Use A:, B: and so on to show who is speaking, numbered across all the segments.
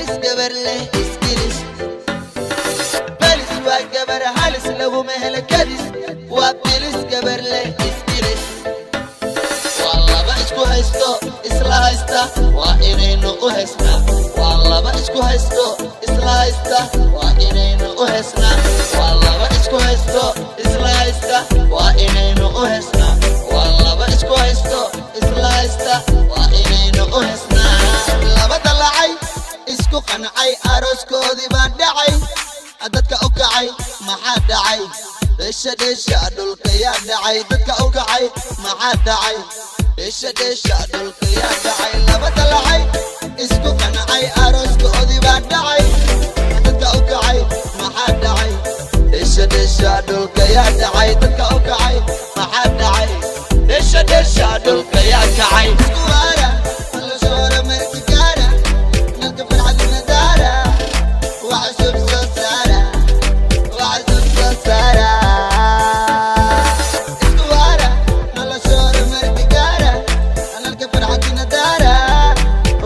A: Bilis gabar leh iskilis. Bilis waa gabar halis, laguma helo kadis. Waa bilis gabar leh iskilis. Waa laba isku haysto isla haysta, waa inaynu u haysnaa. Waa laba isku haysto isla haysta, waa inaynu u haysnaa. Waa laba isku haysto isla haysta, waa inaynu u haysnaa. Waa laba isku haysto isla haysta, waa inaynu u haysnaa. Laba dalacay isku qancay, arooskoodii baa dhacay. Dadka u kacay, maxaa dhacay? Dheesha dheesha dhulka yaa dhacay. Dadka u kacay, maxaa dhacay? Dheesha dheesha dhulka yaa dhacay. Laba dalacay isku qancay, arooskoodii baa dhacay. Dadka u kacay, maxaa dhacay? Dheesha dheesha dhulka yaa dhacay. Dadka u kacay, maxaa dhacay? Dheesha dheesha dhulka yaa kacay. Isku waara, noloshooda marki gaara, nalka farxadina daara, wax cusub soo saara, wax cusub soo saara. Isku waara, noloshooda marki gaara, nalka farxadina daara,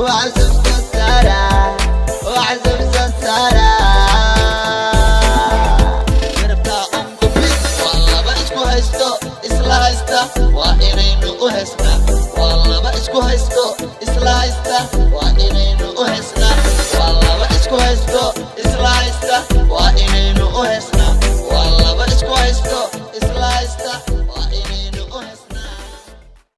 A: wax cusub soo saara, wax cusub soo saara. Garabtaa on the beat. Waa laba isku haysto isla haysta, waa inaynu u haysnaa. Waa laba isku haysto isla haysta, waa inaynu u haysnaa. Waa laba isku haysto.